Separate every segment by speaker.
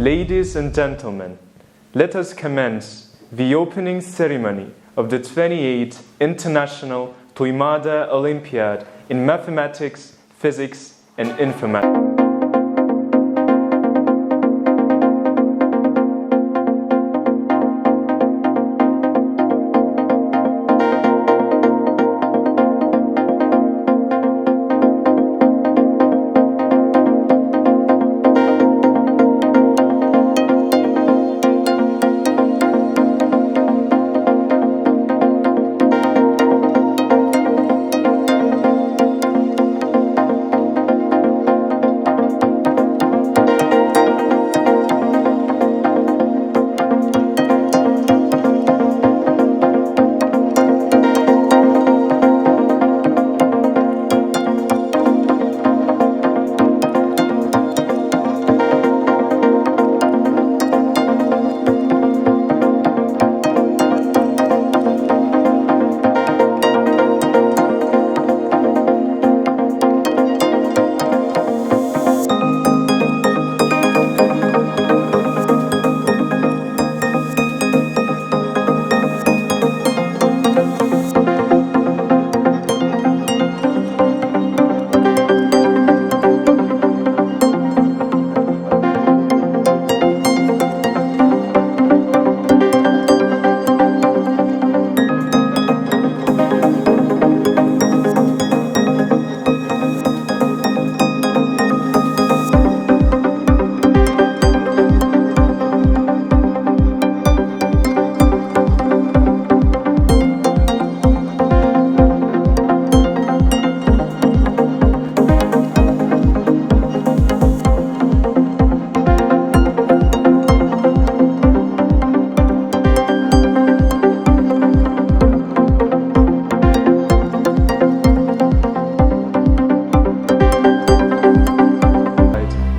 Speaker 1: Ladies and gentlemen, let us commence the opening ceremony of the 28th International Tuymaada Olympiad in Mathematics, Physics and Informatics.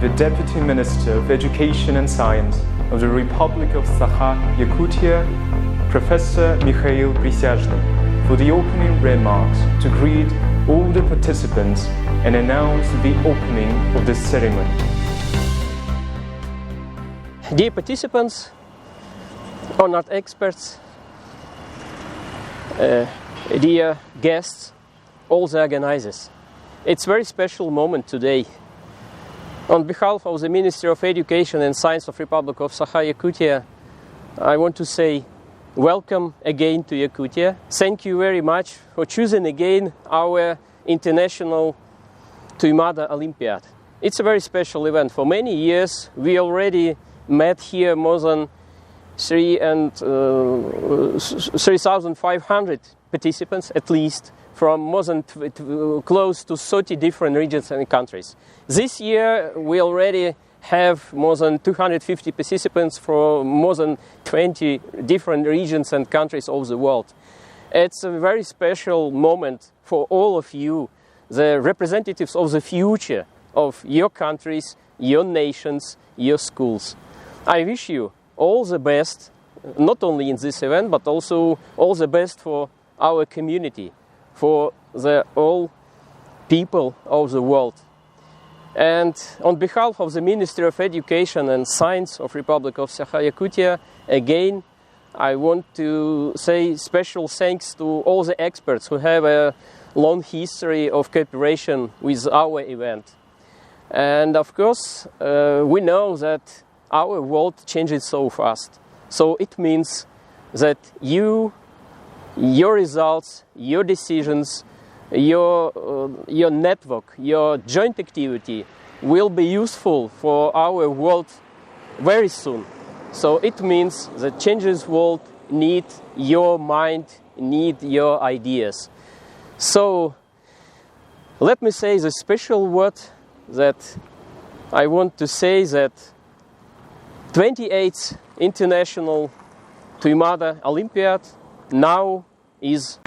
Speaker 1: The Deputy Minister of Education and Science of the Republic of Sakha, Yakutia, Professor Mikhail Prisyazhny, for the opening remarks to greet all the participants and announce the opening of the ceremony.
Speaker 2: Dear participants, honored experts, dear guests, all the organizers. It's a very special moment today. On behalf of the Ministry of Education and Science of Republic of Sakha-Yakutia, I want to say welcome again to Yakutia. Thank you very much for choosing again our international Tuymaada Olympiad. It's a very special event. For many years, we already met here more than 3,500 participants, at least, from more than close to 30 different regions and countries. This year, we already have more than 250 participants from more than 20 different regions and countries of the world. It's a very special moment for all of you, the representatives of the future of your countries, your nations, your schools. I wish you all the best, not only in this event, but also all the best for our community, for the all people of the world. And on behalf of the Ministry of Education and Science of Republic of Sakha-Yakutia, again, I want to say special thanks to all the experts who have a long history of cooperation with our event. And of course, we know that our world changes so fast. So it means that you, your results, your decisions, your network, your joint activity will be useful for our world very soon. So it means the changes world need your mind, need your ideas. So let me say the special word that I want to say that 28th International Tuymaada Olympiad now is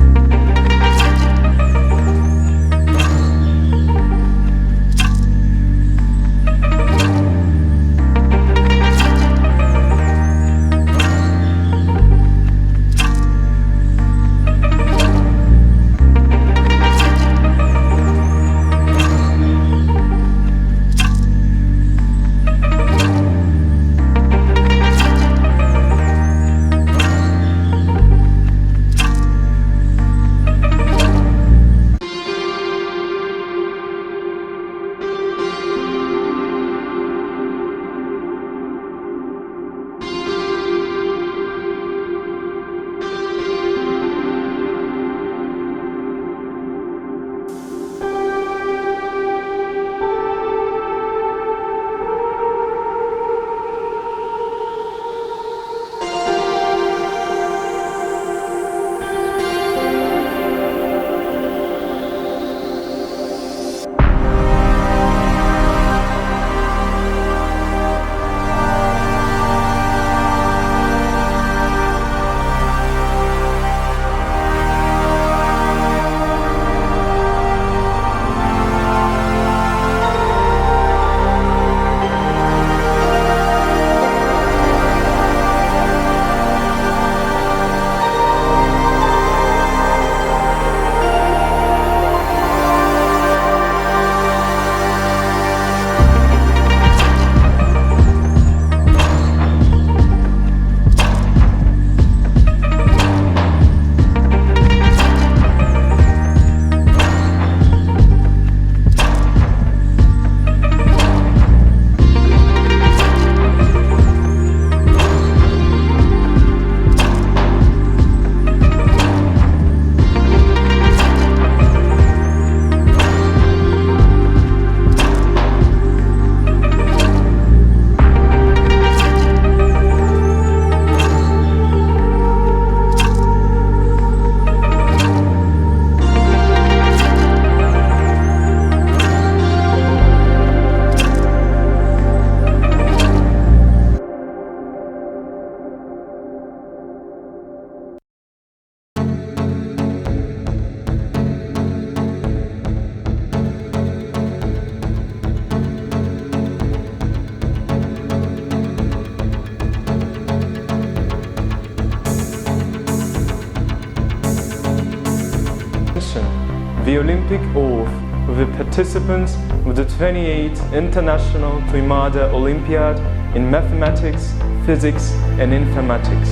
Speaker 1: the Olympic oath with the participants of the 28th International Tuymaada Olympiad in Mathematics, Physics and Informatics.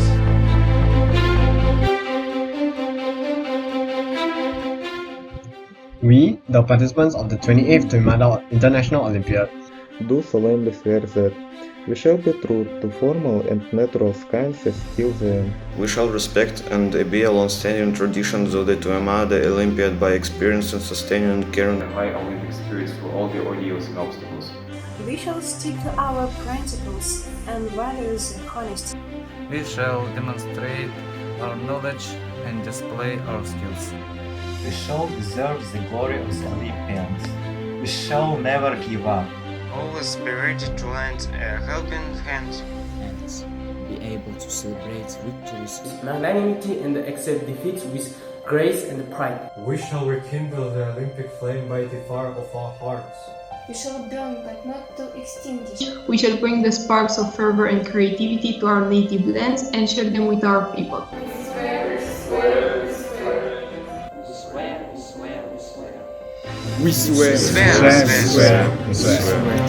Speaker 3: We, the participants of the 28th Tuymaada International Olympiad,
Speaker 4: do solemnly swear that we shall be true to formal and natural sciences till the end.
Speaker 5: We shall respect and obey long-standing traditions of the Tuymaada Olympiad by experiencing, sustaining and caring
Speaker 6: high Olympic spirits through all the ordeals and obstacles.
Speaker 7: We shall stick to our principles and values honesty.
Speaker 8: We shall demonstrate our knowledge and display our skills.
Speaker 9: We shall deserve the glory of the Olympians. We shall never give up.
Speaker 10: Always be ready to lend a helping hand.
Speaker 11: And be able to celebrate victories
Speaker 12: with magnanimity and accept defeats with grace and pride.
Speaker 13: We shall rekindle the Olympic flame by the fire of our hearts.
Speaker 14: We shall burn, but not to extinguish.
Speaker 15: We shall bring the sparks of fervor and creativity to our native lands and share them with our people.
Speaker 16: We swear, we swear, we swear.
Speaker 17: We swear, we swear, we swear.
Speaker 1: We swear,
Speaker 10: we swear,
Speaker 1: we swear, we swear.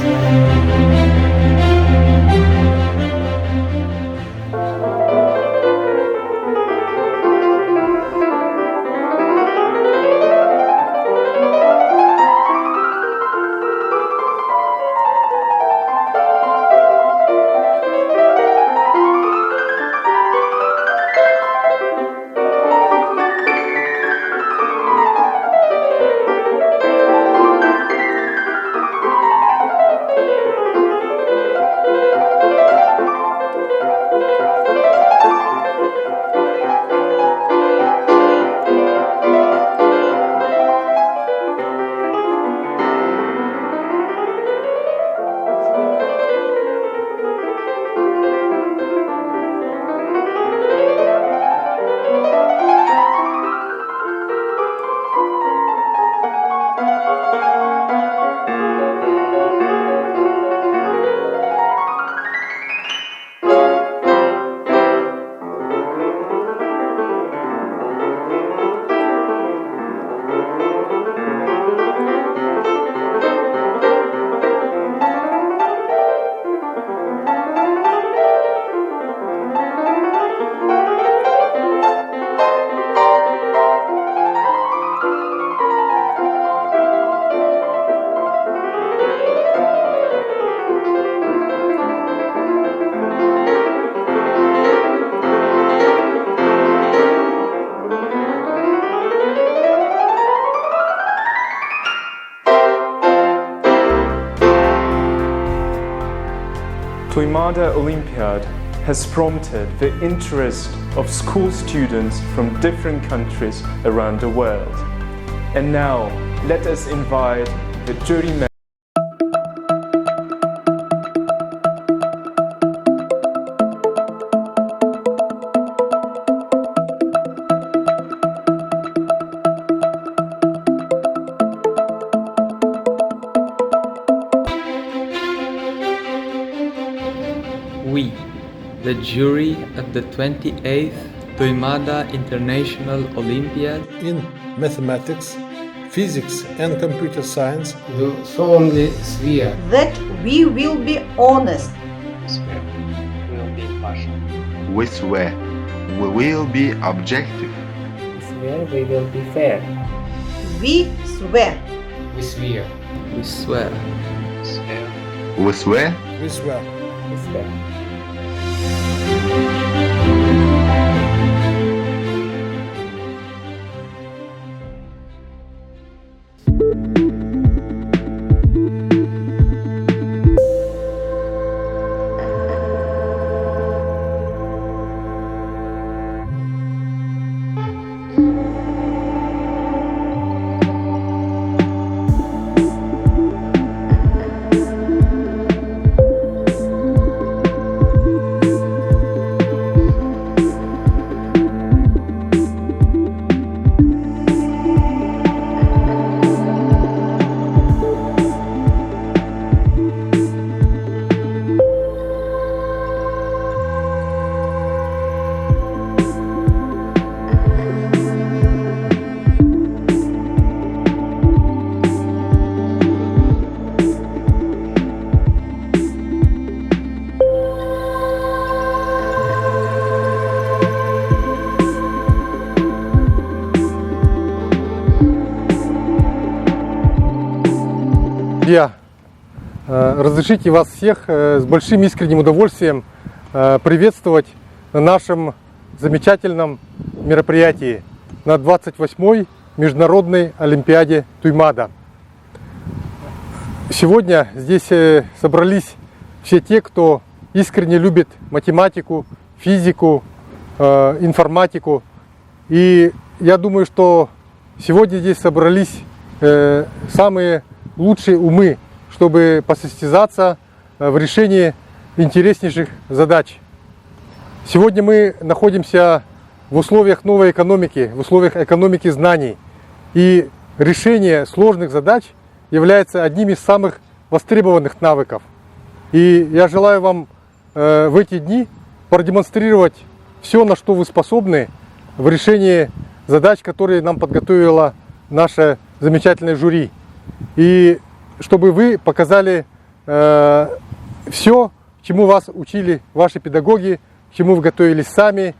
Speaker 1: Tuymaada Olympiad has prompted the interest of school students from different countries around the world. And now, let us invite the jury members.
Speaker 18: We, the jury of the 28th Tuymaada International Olympiad
Speaker 19: in Mathematics, Physics and Computer Science,
Speaker 20: do solemnly swear
Speaker 21: that we will be honest,
Speaker 22: We swear we will be impartial.
Speaker 23: We swear we will be objective.
Speaker 12: We swear we will be fair.
Speaker 21: We swear.
Speaker 20: We swear.
Speaker 18: We swear.
Speaker 23: We swear.
Speaker 19: We swear.
Speaker 12: We swear.
Speaker 19: Друзья, разрешите вас всех с большим искренним удовольствием приветствовать на нашем замечательном мероприятии на 28-й Международной Олимпиаде Туймада. Сегодня здесь собрались все те, кто искренне любит математику, физику, информатику. И я думаю, что сегодня здесь собрались самые лучшие умы, чтобы посостязаться в решении интереснейших задач. Сегодня мы находимся в условиях новой экономики, в условиях экономики знаний. И решение сложных задач является одним из самых востребованных навыков. И я желаю вам в эти дни продемонстрировать все, на что вы способны в решении задач, которые нам подготовила наше замечательное жюри. И чтобы вы показали все, чему вас учили ваши педагоги, к чему вы готовились сами,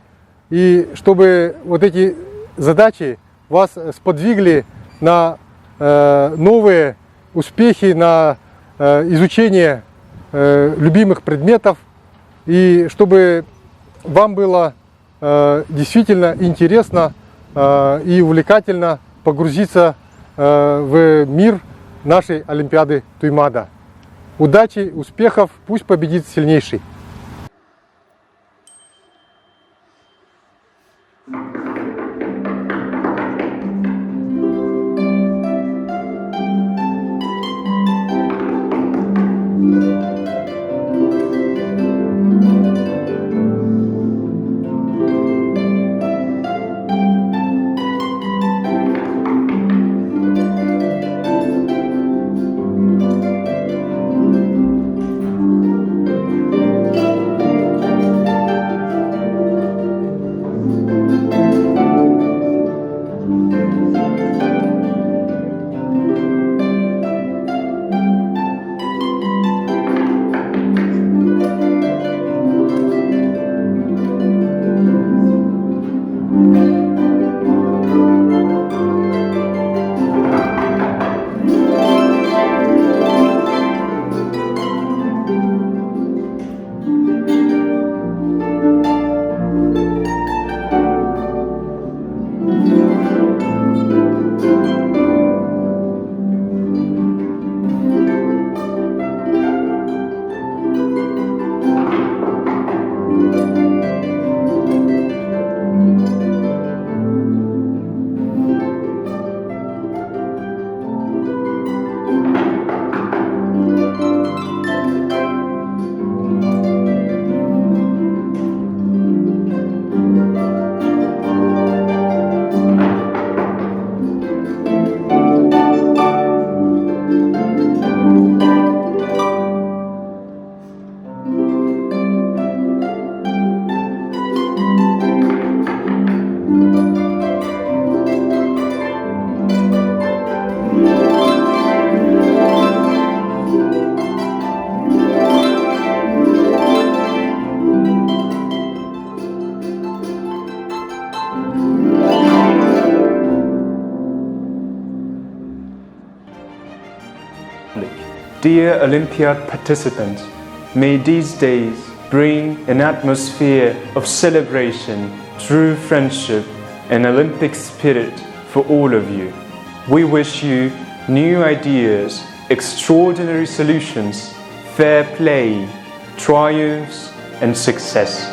Speaker 19: и чтобы вот эти задачи вас сподвигли на новые успехи, на изучение любимых предметов, и чтобы вам было действительно интересно и увлекательно погрузиться в мир нашей Олимпиады Туймада. Удачи, успехов, пусть победит сильнейший.
Speaker 1: Dear Olympiad participants, may these days bring an atmosphere of celebration, true friendship, and Olympic spirit for all of you. We wish you new ideas, extraordinary solutions, fair play, triumphs, and success.